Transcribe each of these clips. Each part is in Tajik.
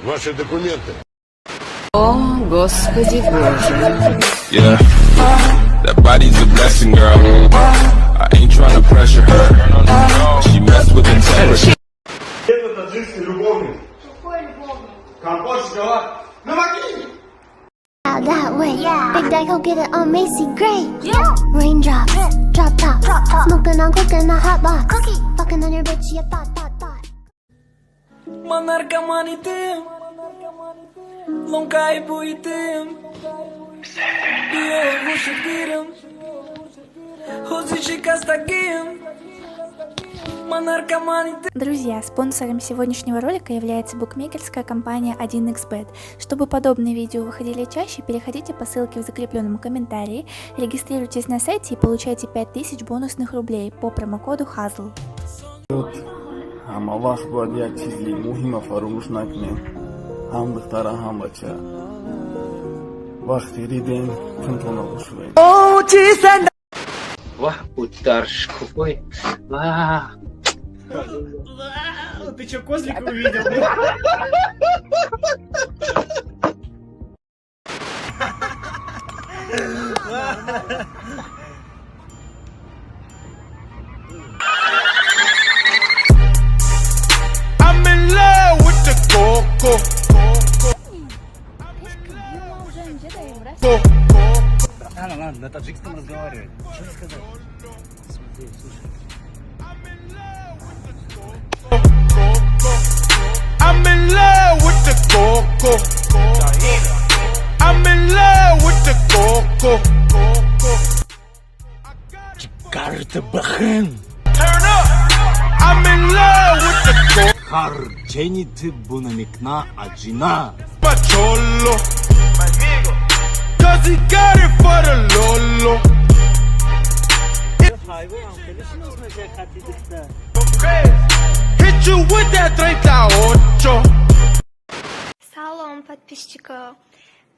Ваши документы. О, Господи Боже. Yeah, that body's a blessing, girl. I ain't tryna pressure her. She messed with the temperature. Это таджикский любовник. Какой любовник? Компот, шоколад. На могиле! That way. Yeah. Big Daddy, go get it on Macy Gray. Yeah. Raindrops, drop top, drop top. Smoking on cooking the hot box. Cookie. Fucking on your bitch, yeah, thought, thought, thought. Ма наркомани тим, лункай буйтим, Биё гӯши гирим, ҳозир шикастагим. Ма наркомани тим. Друзья, спонсором сегодняшнего ролика является букмекерская компания 1xBet. Чтобы подобные видео выходили чаще, переходите по ссылке в закрепленном комментарии, регистрируйтесь на сайте и получайте 5000 бонусных рублей по промокоду HAZL. Ҳама вақт бояд як чизи муҳима фаромӯш накунем, ҳам духтара, ҳам бача. Вақте ридем, тунтона бошувем. Вах, удар шкуфой. Вах. Ты что, козлика увидел? I'm in love with the coco. Ладно, ладно, на таджикском разговаривать. Что сказать? Смотри, слушай. I'm in love with the coco. I'm in love with the coco. Карта бахен. Turn up. I'm in love with the coco. Харченит бунамикна аджина. Pacholo. Cause he got it for the Lolo. Hit you with that 38. Салом, подписчико.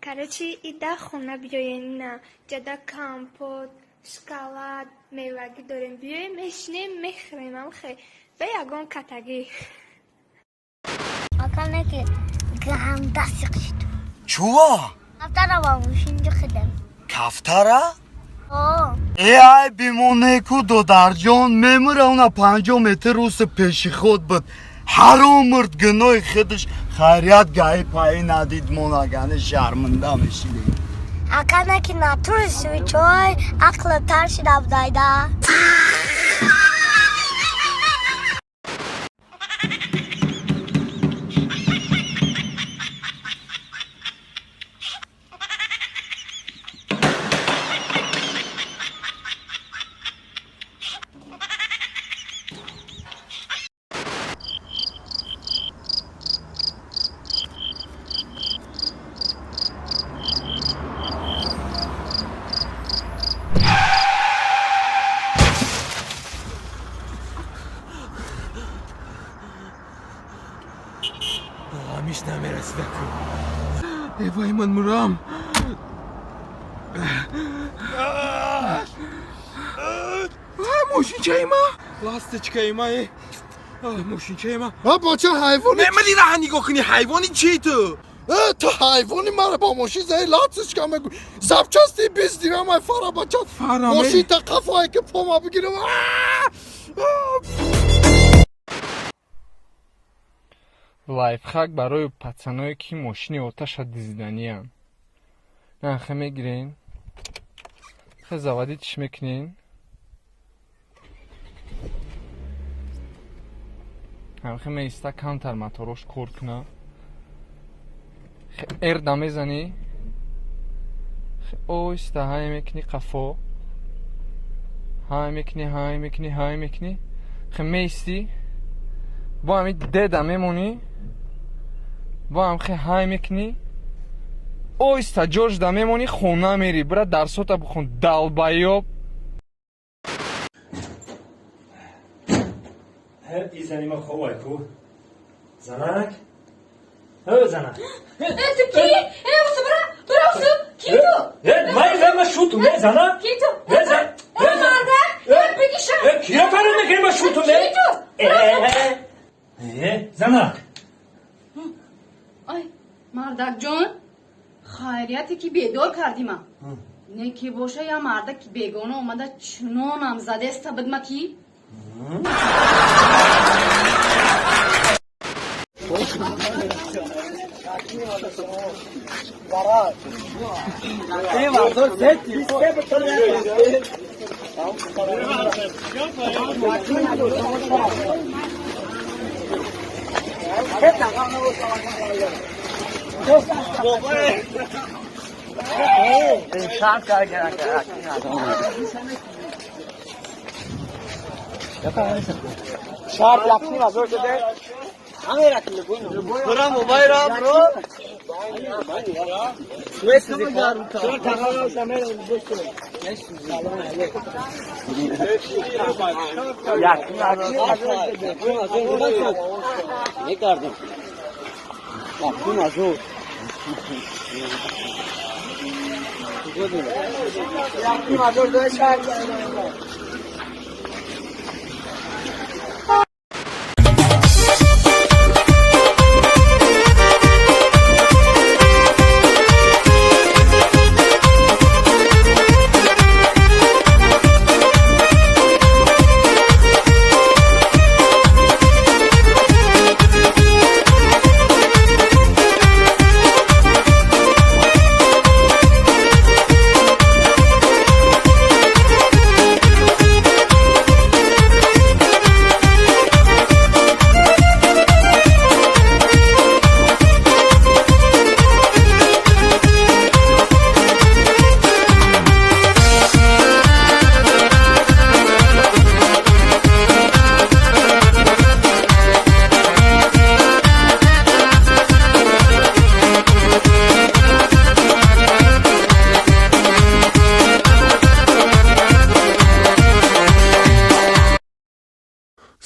Короче, ида хона биёен, на ҷада компот, шоколад, мевагӣ дорем. Биёем, мешинем, мехӯрем, амхе ба ягон катагӣ. Аканаки ганда сиқшид. Чува? Кафтара ба мошинҷи хидем. Кафтара? О. Э, ай бимонеку, додарҷон, мемура. Уна 50 метр руси пешиход буд. Ҳаром мурд, гуноҳи худаш. Хайрият, гаи паи надид, монагани шарманда мешидем. Аканаки натури свечой ақла тар шида будайда. Амиш намерасидаку. Э, вай, ман мурам. Мошинчаи ма, ласточкаи ма, э. Мошинчаи ма. А бача, ҳайвони. Мемали, раҳа нигоҳ кунӣ, ҳайвони чи ту? Э, ту ҳайвони, мара бо мошин заи, ласточка мегӯ. Запчасти 20 дирам ай, фара, бача. Фара. Мошин та қафое ки пома бигирам. А! Лайфхак барои пацаное, ки мошини оташа дизиданиянд. Нахе мегирен, хе заводитьш мекунен, ҳамхе меиста, камтар моторош кор куна, хе эрда мезанӣ, хе оҳиста ҳай мекунӣ, қафо ҳай мекунӣ, ҳай мекунӣ, ҳай мекунӣ, хе меистӣ, бо ҳами деда мемонӣ, бо ҳамхе ҳай мекунӣ, оҳиста ҷошда мемонӣ, хона мерӣ. Бира дарсота бихон, долбоёб. И зани ма ховай ку. Занак? Э, занак. Э, ту ки? Э, усу бира, бира усу. Ки ту? Э, май зама шуту, не занак? Ки ту? Не зан. Э, мардак, э, бигиша. Э, кира фаром мекунӣ, ма шуту, не? Ки ту? Э, э, э, занак. Ай. Мардакҷон, хайрияте ки бедор кардима. Не ки боша, я мардаки бегона омада, чунонам задеста бидма ки.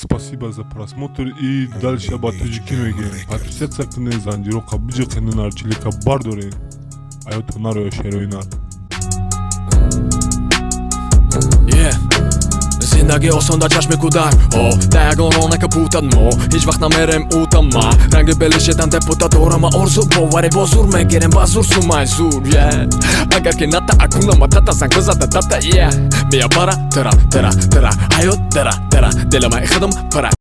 Спасибо за просмотр и дальше ба тоҷикӣ мегӯем: подписаться кунед, занҷироқа биҷиқенду нарчилика бардоред, аёто нароя шерои нар. Зиндагӣ осон дар чашми кӯдак, о да ягон ронака путад, мо ҳеҷ вақт намерем утама ранги белишедан депутат дорама, орзу боварӣ бо зур мегирем, ба зур сумай зур. Агар ки ната акуна матата, занг бизада тата, е мия бара тра тра тра, ҳаёт тра тра, дилама худам пара.